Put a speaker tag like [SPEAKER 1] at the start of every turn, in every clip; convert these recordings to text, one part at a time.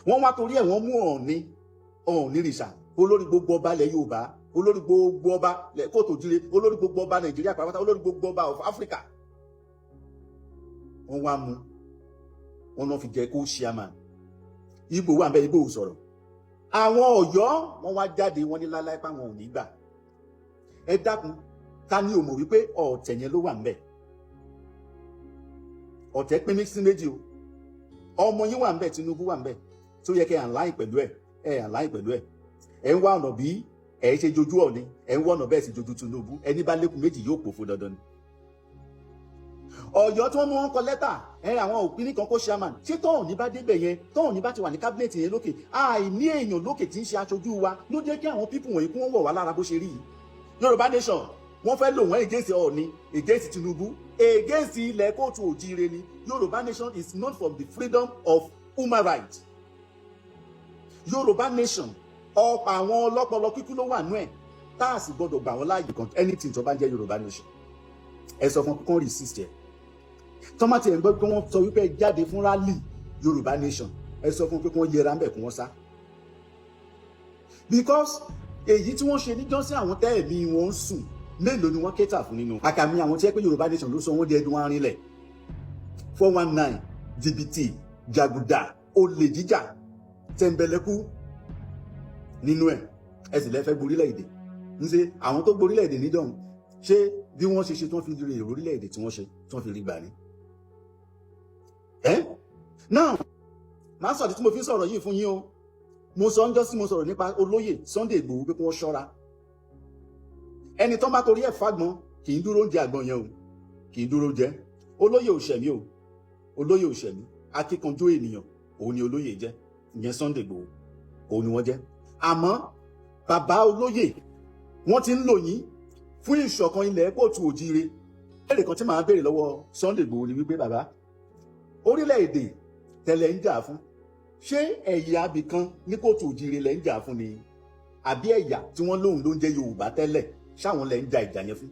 [SPEAKER 1] Wọ́n wá torí ẹ̀ wọ́n mú Ọọ̀ni Ọọ̀nirìṣà, olórí gbogbo ọba ilẹ̀ Yorùbá, olórí gbogbo ọba káàárọ̀ oòjíire, olórí gbogbo ọba Nàìjíríà pàápàá, olórí gbogbo ọba of Africa. Wọ́n wá mú wọn náà fi jẹ co-chairman. Ìgbò wà nbẹ, Ìgbò ò sọ̀rọ̀. Àwọn Ọ̀yọ́, wọ́n wá jáde, wọ́n ní láláì pa wọn ò ní gbà. Ẹ dákun, ta ni ò mọ̀ wípé ọ̀tẹ̀ yẹn ló wà nbẹ? Ọ̀tẹ̀ pín sí méjì o. Ọmọ yín wà nbẹ, Tinubu wà nbẹ, tó yẹ kẹ́ align pẹ̀lú ẹ̀. Ẹ̀ align pẹ̀lú ẹ̀, ẹ̀ ń wá ọ̀nà bí ẹ̀ ṣe jojú Ọ̀ni, ẹ̀ ń wá ọ̀nà bẹ́ẹ̀ sì jojú Tinubu. Ẹni bá lékun méjì yóò pòfo dandan ni. Ọ̀yọ́ tí wọ́n mú wọn kọ lẹ́tà ẹ, àwọn òpin kan co-chairman, ṣé tọ́hún ní bá débẹ̀ yẹn, tọ́hún ní bá ti wà ní cabinet yẹn lókè, àìní èèyàn lókè tí ń ṣe aṣojú wa ló jẹ́ kí àwọn people wọ̀nyí kí wọ́n wọ̀ wá lára bó ṣe rí yìí. Yorùbá Nation, wọ́n fẹ́ lò wọ́n against Ọọ̀ni, against Tinubu, against ilẹ̀ káàárọ̀ oòjíire ni. Yorùbá Nation is known for the freedom of human rights. Yorùbá Nation, ọ̀pọ̀ àwọn ọlọ́pọlọ kíkú ló wà nú ẹ̀, tá a sì gbọ́dọ̀ gbà wọ́n láàyè kan. Anything tó bá ń jẹ́ Yorùbá Nation, ẹ sọ fún kán resist ẹ̀. Tọ́mátì ẹ̀ ń gbọ́ pé wọ́n sọ wípé jáde fún rally Yorùbá Nation, ẹ sọ fún pé kí wọ́n yẹra ń bẹ̀, kí wọ́n sá, because èyí tí wọ́n ṣe níjọ́sí, àwọn tẹ́ ẹ̀mí wọn ń sùn mélòó ni wọ́n kéta fún nínú àkàmì àwọn tí ẹ pé Yorùbá Nation ló sọ wọ́n di ẹdun arinlẹ̀, 419, jìbìtì, jàgùdà, olè jíjà, tẹ̀m̀bẹ̀lẹ̀kú nínú ẹ̀. Ẹ sì lẹ́fẹ́ gborílẹ̀-èdè ń ṣe àwọn tó gborílẹ̀-èdè níjọ́hun, ṣé bí wọ́n ṣe ṣe tí wọ́n fi rí orílẹ̀-èdè tí wọ́n ṣe tí wọ́n fi rí gbà ní? Ẹ́ now, màá sọ̀rọ̀ tí mo fi ń sọ̀rọ̀ yìí fún yín o. Mo sọ ń jọ́ sí, mo sọ̀rọ̀ nípa olóyè Sunday Igboho pé kí wọ́n ṣọ́ra. Ẹni tó bá torí ẹ̀ fágbọn kì í dúró ń jẹ àgbọn yẹn o, kì í dúró jẹ. Olóyè òṣèmí o, olóyè òṣèmí, akíkanjú ènìyàn òun ni olóyè jẹ́. Ìyẹn Sunday Igboho, òun ni wọ́n jẹ́. Àmọ́ bàbá olóyè, wọ́n ti ń lò yín fún ìṣọ̀kan ilẹ̀ káàárọ̀ oòjíire. Béèrè kan tí màá béèrè lọ́wọ́ Sunday Igboho ni wípé, bàbá, orílẹ̀-èdè tẹ̀lẹ̀ ń jà fún, ṣé ẹ̀yà abìkan ní káàárọ̀ oòjíire lẹ̀ ń jà fún ni, àbí ẹ̀yà tí wọ́n lóhùn ló ń jẹ́ Yorùbá tẹ́lẹ̀, ṣáwọn lẹ̀ ń ja ìjà yẹn fún?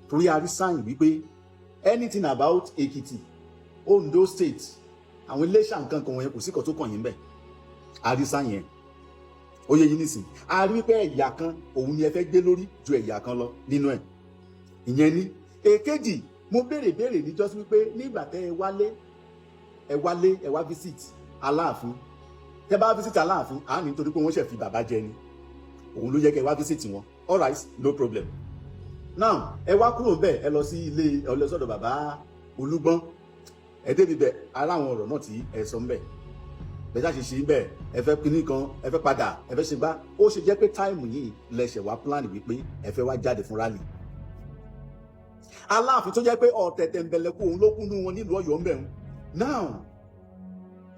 [SPEAKER 1] Torí a rí sign wípé anything about Èkìtì, Ondo State, àwọn Iléṣà, nǹkan kan wọ̀nyẹn, kò sí kan tó kàn yín bẹ́ẹ̀. A rí sign yẹn, ó yẹ yín nísìn. A rí wípé ẹ̀yà kan òun ni ẹ fẹ́ gbé lórí ju ẹ̀yà kan lọ nínú ẹ̀. Ìyẹn ní èkejì. Mo béèrè béèrè níjọ́sí wípé nígbà tẹ́ ẹ wálé, ẹ wálé, ẹ wá visit Aláàfin, tẹ́ bá visit Aláàfin, à ní nítorí pé wọ́n ṣẹ̀ fi bàbá jẹ ni, òun ló yẹ kẹ́ ẹ wá visit wọn. All right, no problem. Now, ẹ wá kúrò ńbẹ̀, ẹ lọ sí ilé, ẹ lọ sọ́dọ̀ bàbá Olúgbọ́n. Ẹ débi bẹ̀, ara àwọn ọ̀rọ̀ náà tí ẹ sọ ńbẹ̀ bẹ́ẹ̀ ṣáà ṣe ṣe bẹ́ẹ̀, ẹ fẹ́ pinnu kan, ẹ fẹ́ padà, ẹ fẹ́ ṣe gbá. Ó ṣe jẹ́ pé time yìí lẹ̀ṣẹ̀ wá plan wípé ẹ fẹ́ wá jáde fún rally? Aláàfin tó jẹ́ pé ọ̀tẹ̀ tẹ̀m̀bẹ̀lẹ̀kù òun ló kúnnú wọn nílùú Ọ̀yọ́ ń bẹ̀ ń. Now,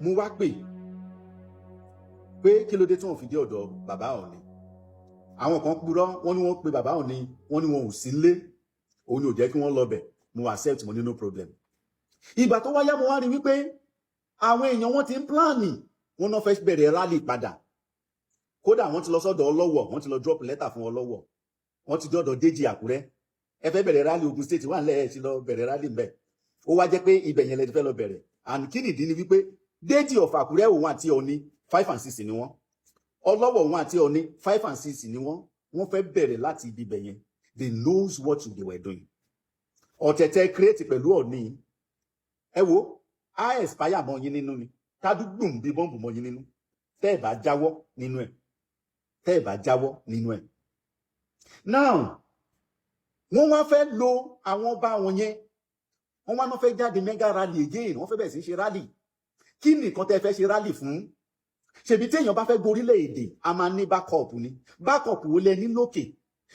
[SPEAKER 1] mo wá pè pé kí ló dé tí wọ́n fi dé ọ̀dọ̀ bàbá Ọọ̀ni. Àwọn kan purọ́, wọ́n ní wọ́n pe bàbá Ọọ̀ni, wọ́n ní wọn ò sí nílé, òun ni ò jẹ́ kí wọ́n lọ bẹ̀. Mo accept, mo ní no problem. Ìgbà tó wáyá, mo wá rí wípé àwọn èèyàn wọn ti ń plan, wọn náà fẹ́ bẹ̀rẹ̀ rally padà. Kódà wọ́n ti lọ sọ́dọ̀ Ọlọ́wọ̀, wọ́n ti lọ drop letter fún Ọlọ́wọ̀, wọ́n ti dọ́dọ̀ Déjì Àkúrẹ́. Ẹ fẹ́ bẹ̀rẹ̀ rally, Ogun State wà nílẹ̀, ẹ ti lọ bẹ̀rẹ̀ rally ńbẹ̀. Ó wá jẹ́ pé ibẹ̀ yẹn lẹ ti fẹ́ lọ bẹ̀rẹ̀. And kí nìdí ni wípé Déjì of Àkúrẹ́, òun àti Ọ̀ní, 5 and 6 ni wọ́n. Ọlọ́wọ̀, òun àti Ọ̀ní, 5 and 6 ni wọ́n. Wọ́n fẹ́ bẹ̀rẹ̀ láti ibi ibẹ̀ yẹn. They knows what they were doing. Ọ̀tẹ̀tẹ̀ create pẹ̀lú Ọ̀ní, ẹ wo, á expire mọ́ yín nínú ni, tádùgbùm bí bọ́ǹbù mọ́ yín nínú, tẹ́ ẹ̀ bá jáwọ́ nínú ẹ̀, tẹ́ ẹ̀ bá jáwọ́ nínú ẹ̀. Now, wọ́n wá fẹ́ lo àwọn ọba wọn yẹn, wọ́n wá náà fẹ́ jáde mega rally again, wọ́n fẹ́ bẹ̀rẹ̀ sí ṣe rally. Kí nìkan tẹ́ fẹ́ ṣe rally fún? Ṣèbí téèyàn bá fẹ́ gorílẹ̀ èdè, a máa ní backup ni. Backup wo lẹ ní lókè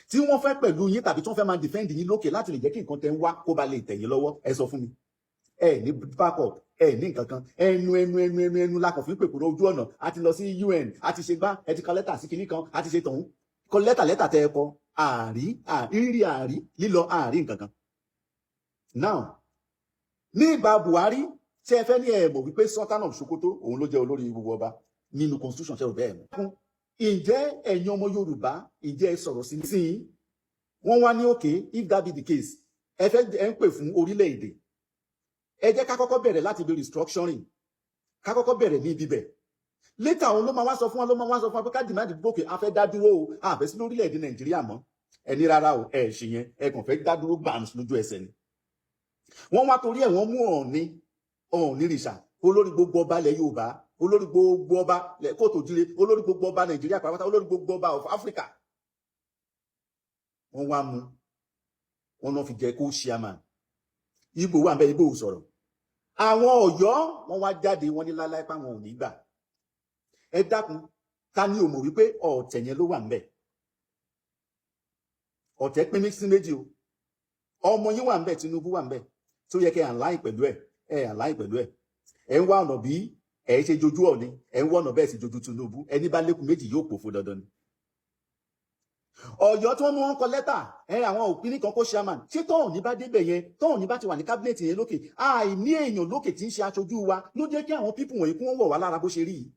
[SPEAKER 1] tí wọ́n fẹ́ pẹ̀lú yín, tàbí tí wọ́n fẹ́ máa defend yín lókè láti lè jẹ́ kí nǹkan tẹ́ ń wá kó ba lè tẹ̀ yín lọ́wọ́? Ẹ sọ fún mi. Ẹ ní backup, ẹ ní nǹkan kan. Ẹnu ẹnu ẹnu ẹnu ẹnu la kàn fi ń pèpè ojú ọ̀nà. A ti lọ sí UN, a ti ṣe gbá, ẹ ti kọ lẹ́tà sí kinní kan, a ti ṣe tọ̀hún, kọ lẹ́tà. Lẹ́tà tẹ ẹ kọ, àárí rírí, àárí lílọ, àárí nǹkan kan. Now, ní ìgbà Buhari, ṣé ẹ fẹ́ ní ẹ mọ̀ wípé Sultan of Sokoto òun ló jẹ́ olórí gbogbo ọba nínú constitution? Ṣe ò bẹ́ẹ̀ mọ̀? Ǹjẹ́ ẹ̀yin ọmọ Yorùbá, ǹjẹ́ ẹ sọ̀rọ̀ sí sí wọ́n wá ní okay, if that be the case, ẹ fẹ́ ẹ ń pè fún orílẹ̀-èdè, ẹ jẹ́ ká kọ́kọ́ bẹ̀rẹ̀ láti ibi restructuring, ká kọ́kọ́ bẹ̀rẹ̀ ní ibi bẹ̀. Later òun ló máa wá sọ fún wa, ló máa wá sọ fún wa pé ká demand gbòkè, a fẹ́ dá dúró o, a fẹ́ sí lórílẹ̀‐èdè Nàìjíríà mọ́. Ẹni rárá o, ẹ ṣe yẹn, ẹ kàn fẹ́ dá dúró gbàǹs lójú ẹsẹ̀ ni. Wọ́n wá torí ẹ̀ wọ́n mú Ọọ̀ni, Ọọ̀ni rìṣà, olórí gbogbo ọba ilẹ̀ Yorùbá, olórí gbogbo ọba kóòtù òjìrè, olórí gbogbo ọba Nàìjíríà pàápàá, olórí gbogbo ọba of Africa. Wọ́n wá mú wọn náà fi jẹ kó chairman. Ìgbò wà ń bẹ, Ìgbò ò sọ̀rọ̀. Àwọn Ọ̀yọ́, wọ́n wá jáde, wọ́n ní láláì pa wọn ò ní gbà. Ẹ dákun, ta ni ò mọ̀ wípé ọ̀tẹ̀ yẹn ló wà ń bẹ? Ọ̀tẹ̀ pín sí méjì o. Ọmọ yín wà ń bẹ, Tinubu wà ń bẹ, tó yẹ kẹ́ align pẹ̀lú ẹ̀. Ẹ align pẹ̀lú ẹ̀, ẹ ń wá ọ̀nà bí ẹ ṣe jojú Ọ̀ni, ẹ ń wá ọ̀nà bẹ́ẹ̀ sì jojú Tinubu. Ẹni bá lékun méjì yóò pòfo dandan ni. Ọ̀yọ́ tí wọ́n mú wọn kọ lẹ́tà ẹ, àwọn òpin nìkan kó chairman. Ṣé tóun ní bá débẹ̀ yẹn, tóun ní bá ti wà ní cabinet yẹn lókè, àìní èèyàn lókè tí ń ṣe aṣojú wa ló jẹ́ kí àwọn people wọ̀nyí kí wọ́n wọ̀ wá lára bó ṣe rí yìí.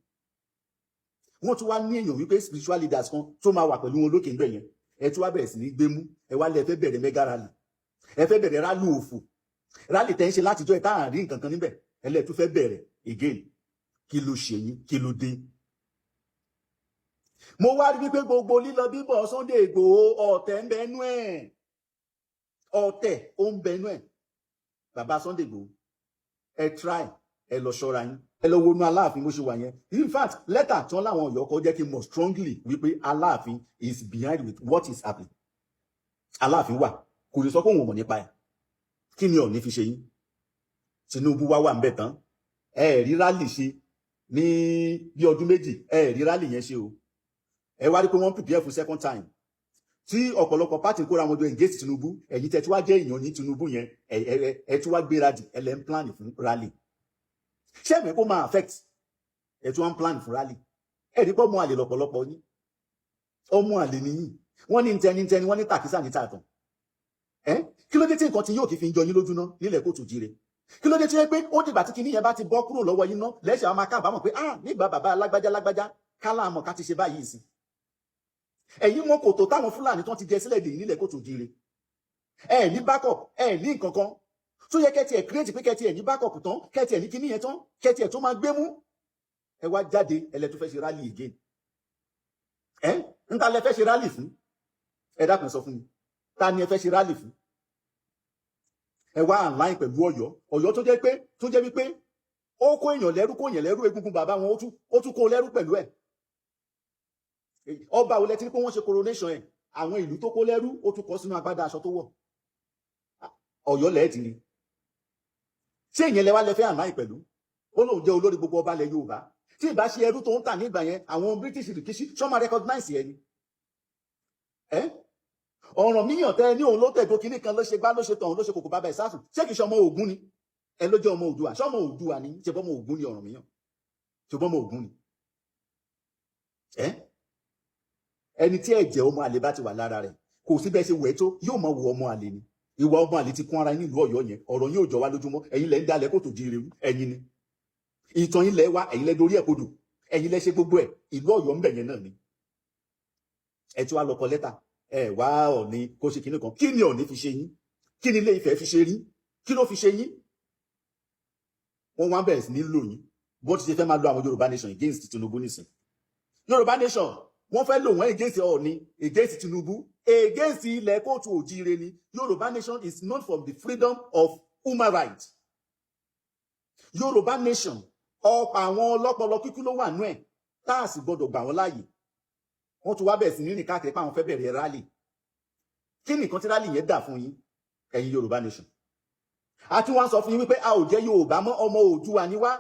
[SPEAKER 1] Wọ́n tún wá ní èèyàn wípé spiritual leaders kan tó máa wà pẹ̀lú wọn lókè ńbẹ̀ yẹn. Ẹ tún wá bẹ̀rẹ̀ sí ní gbé mú. Ẹ wá lẹ fẹ́ bẹ̀rẹ̀ mega rally, ẹ fẹ́ bẹ̀rẹ̀ rally òfò, rally tẹ́ ń ṣe látijọ́ ẹ̀ tá à ń rí nǹkan kan níbẹ̀. Ẹ lẹ́ tún fẹ́ bẹ̀rẹ̀ again. Kí ló ṣe yín? Kí ló dé? Mo wá rí wípé gbogbo lílọ bíbọ̀ Sunday Igboho, ọ̀tẹ̀ ń bẹnu ẹ̀, ọ̀tẹ̀ ó ń bẹnu ẹ̀. Bàbá Sunday Igboho, ẹ try, ẹ lọ ṣọ́ra yín, ẹ lọ wọnú Aláàfin bó ṣe wà yẹn. In fact, lẹ́tà tí wọ́n láwọn Ọ̀yọ́ kọ jẹ́ kí n mọ̀ strongly wípé Aláàfin is behind with what is happening. Aláàfin wà, kò lè sọ pé òun ò mọ̀ nípa ẹ̀. Kí ni Ọ̀ní fi ṣe yín? Tinubu wá wà ń bẹ̀ tán, ẹ rí rally ṣe ní bí ọdún 2, ẹ rí rally yẹn ṣe o. Ẹ wá rí pé wọ́n prepare for second time tí ọ̀pọ̀lọpọ̀ party kóra wọn jọ engage Tinubu. Ẹ̀yin tẹ́ tí wá jẹ́ èèyàn ní Tinubu yẹn, ẹ tí wá gbéradì, ẹ lẹ́ ń plan fún rally. Ṣé ẹ̀mí kó máa affect? Ẹ tí wọ́n ń plan fún rally. Ẹ rí pé ọmọ àlè lọ̀pọ̀lọpọ̀ yín, ọmọ àlè nìyí. Wọ́n ní ntẹni ntẹni, wọ́n ní tàkísà ní tààtàn. Ẹ kí ló dé tí nǹkan tí yóò kì í fi ń jọ yín lójú ná nílẹ̀ kóòtù jíire? Kí ló dé tí ó yẹ pé ó dìgbà tí kinní yẹn bá ti bọ́ kúrò lọ́wọ́ yín ná lẹ́sẹ̀ àwọn máa kábàámọ̀ pé, ah, nígbà bàbá lágbájá lágbájá kálá àmọ̀ ká ti ṣe báyìí sí? Ẹ̀yin mọ kòtò táwọn Fúlàní tán ti jẹ sílẹ̀ dè nílẹ̀ kóòtù jíire. Ẹ ní backup, ẹ ní nǹkan kan tó yẹ kẹ́tì ẹ̀ create pé kẹ́tì ẹ̀ ní backup tán, kẹ́tì ẹ̀ ní kinní yẹn tán, kẹ́tì ẹ̀ tó máa gbé mú. Ẹ wá jáde, ẹ lẹ tó fẹ́ ṣe rally again. Ẹ ń ta lẹ fẹ́ ṣe rally fún? Ẹ dákun, sọ fún mi, ta ni ẹ fẹ́ ṣe rally fún? Ẹ wá align pẹ̀lú Ọ̀yọ́. Ọ̀yọ́ tó jẹ́ pé, tó jẹ́ wípé ó kó èèyàn lẹ́rú, kó èèyàn lẹ́rú, egungun bàbá wọn ó tún kó lẹ́rú pẹ̀lú ẹ̀. Ọba wo lẹ ti ní pé wọ́n ṣe coronation ẹ̀? Àwọn ìlú tó kó lẹ́rú, ó tún kọ sínú agbádá aṣọ tó wọ̀. Ọ̀yọ́ lẹ́ẹ̀tì ni. Ṣé ìyẹn lẹ wá lẹ fẹ́ align pẹ̀lú? Ó lóun jẹ́ olórí gbogbo ọba ilẹ̀ Yorùbá. Tí ìbá ṣe ẹrú tó ń tà nígbà yẹn, àwọn British rìkíṣí sọ́mà recognize ẹ ni. Ẹ Ọ̀rànmíyàn tẹ ní òun ló tẹ̀dó kinní kan, ló ṣe gbá, ló ṣe tọ̀hún, ló ṣe kòkò bàbá ẹ̀ sásùn. Ṣé kìí ṣe ọmọ Ògún ni? Ẹ ló jẹ́ ọmọ Oòduà. Ṣé ọmọ Oòduà ni? Ṣe bọ́mọ Ògún ni Ọ̀rànmíyàn? Ṣe bọ́mọ Ògún ni? Ẹ ẹni tí ẹ̀jẹ̀ ọmọ àlè bá ti wà lára rẹ̀, kò sí bẹ́ẹ̀ ṣe wẹ̀ tó, yóò máa wù ọmọ àlè ni. Ìwà ọmọ àlè ti kún ara yín nílùú Ọ̀yọ́ yẹn. Ọ̀rọ̀ yín ò jọ wá lójúmọ́. Ẹ̀yin lẹ ń dalẹ̀ kó tó di irú ẹ̀yin ni ìtàn ilẹ̀ wa, ẹ̀yin lẹ dorí ẹ̀ kodò, ẹ̀yin lẹ ṣe gbogbo ẹ̀. Ìlú Ọ̀yọ́ ń bẹ̀ yẹn náà ni. Ẹ tí wàá lọ kọ lẹ́tà, ẹ wá Ọ̀ní kó ṣe kinní kan. Kí ni Ọ̀ní fi ṣe yín? Kí ni Ilé Ifẹ̀ fi ṣe rí? Kí ló fi ṣe yín? Wọ́n wá bẹ̀rẹ̀ sí ní lò yín bó ti ṣe fẹ́ máa lo àwọn Yorùbá Nation against Tinubu nísìn. Yorùbá Nation, wọ́n fẹ́ lò wọ́n against Ọ̀ní, against Tinubu, against ilẹ̀ kóòtù òjíire ni. Yorùbá Nation is known for the freedom of human rights. Yorùbá Nation, ọ̀pọ̀ àwọn ọlọ́pọlọ kíkú ló wà nú ẹ̀, tá a sì gbọ́dọ̀ gbà wọ́n láàyè. Wọ́n tún wá bẹ̀rẹ̀ sí ní rìn káàkiri pé àwọn fẹ́ bẹ̀rẹ̀ rally. Kí nìkan tí rally yẹn dà fún yín, ẹ̀yin Yorùbá Nation? Àti wọ́n sọ fún yín wípé a ò jẹ́ Yorùbá mọ́, ọmọ Oòduà ni wá.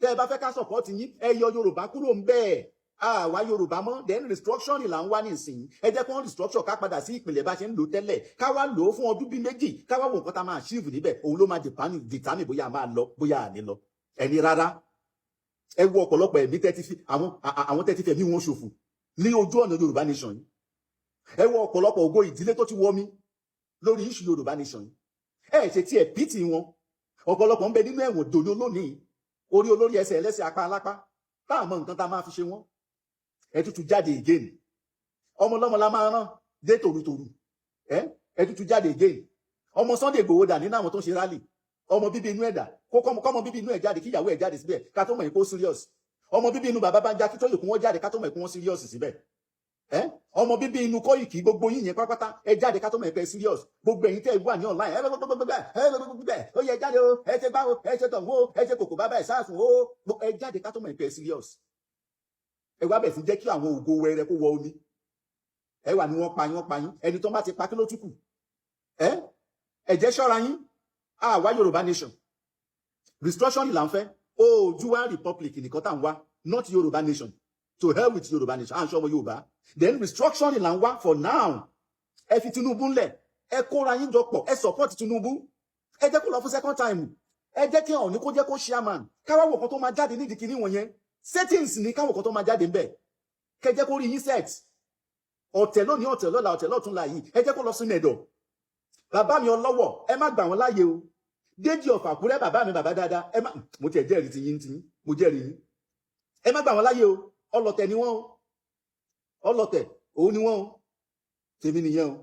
[SPEAKER 1] Tẹ́ ẹ bá fẹ́ ká support yín, ẹ yọ Yorùbá kúrò ń bẹ́ẹ̀. Àwa Yorùbá mọ́, then restructuring là ń wá nísìnyí. Ẹ jẹ́ kó wọ́n restructure, ká padà sí ìpìlẹ̀ bá ṣe ń lò tẹ́lẹ̀, ká wá lò ó fún ọdún bíi 2, ká wá wo nǹkan tá a máa achieve níbẹ̀. Òun ló máa determine bóyá a máa lọ, bóyá a ní lọ. Ẹni rárá, ẹ wo ọ̀pọ̀lọpọ̀ ẹ̀mí tẹ́tí fi àwọn tẹ́tí fi ẹ̀mí wọn ṣòfò ní ojú ọ̀nà Yorùbá Nation yìí. Ẹ wo ọ̀pọ̀lọpọ̀ ògo ìdílé tó ti wọ́ mi lórí issue Yorùbá Nation yìí. Ẹ ṣe tí ẹ pity wọn. Ọ̀pọ̀lọpọ̀ ń bẹ nínú ẹ̀wọ̀n dòní olónìí, orí olórí, ẹsẹ̀ ẹlẹ́sẹ̀, apá alápá, tá àmọ́ nǹkan tá a máa fi ṣe wọ́n. Ẹ tútù jáde again. Ọmọ ọlọ́mọ la máa rán dé tòrutòru. Ẹ tútù jáde again. Ọmọ Sunday Igboho dà nínú àwọn tó ń ṣe rally? Ọmọ bíbí inú ẹ̀dà kó kọ́mọ bíbí inú ẹ̀ jáde, kíyàwó ẹ̀ jáde síbẹ̀, ká tó mọ̀ yín kó serious. Ọmọ bíbí inú bàbá Bánjí Akíntóyè, kún wọ́n jáde ká tó mọ̀ pé wọ́n serious síbẹ̀. Ẹ ọmọ bíbí inú Kóìkì, gbogbo yín yẹn pátápátá, ẹ jáde ká tó mọ̀ pé serious. Gbogbo ẹ̀yin tẹ́ ẹ wà ní online, ẹ gbẹgbẹgbẹgbẹ, ẹ gbẹgbẹgbẹ, ó yẹ jáde o. Ẹ ṣe gbáwo, ẹ ṣe tọ̀hún o, ẹ ṣe kòkò bàbá ẹ sáàsùn o. Ẹ jáde ká tó mọ̀ pé serious. Ẹ wá bẹ̀ sí jẹ́ kí àwọn ògo wẹrẹ kó wọ omi. Ẹ wà ní wọ́n pa yín, wọ́n pa yín. Ẹni tó bá ti pa, kí ló tún kù? Ẹ jẹ́ ṣọ́ra yín. Àwa Yorùbá nation, restructuring là ń fẹ́. Oòduà Republic nìkan tá à ń wá, not Yorùbá nation. To hell with Yorùbá nation. À ń ṣọmọ Yorùbá. Then restructuring là ń wá for now. Ẹ fi Tinubu ńlẹ̀, ẹ kóra yín jọ pọ̀, ẹ support Tinubu. Ẹ jẹ́ kó lọ fún second time. Ẹ jẹ́ kí ọ̀ní kó jẹ́ kó chairman, káwá wò kan tó máa jáde nídìí kinní wọ̀nyẹn. Settings ní káwọ̀ kan tó máa jáde ńbẹ̀. Kẹ jẹ́ kó rí yín set. Ọ̀tẹ̀ lónìí, ọ̀tẹ̀ lọ́la, ọ̀tẹ̀ lọ́túnla yìí, ẹ jẹ́ kó lọ sínú ẹ̀dọ̀. Bàbá mi ọlọ́wọ̀, ẹ má gbà wọ́n láàyè o. Déjì of Àkúrẹ́, bàbá mi, bàbá dáadáa, ẹ má, mo tiẹ̀ jẹ́rìí ti yín ti yín, mo jẹ́rìí yín. Ẹ má gbà wọ́n láàyè o. Ọlọ̀tẹ̀ ni wọ́n o, ọlọ̀tẹ̀ òun ni wọ́n o. Tèmi nìyẹn o.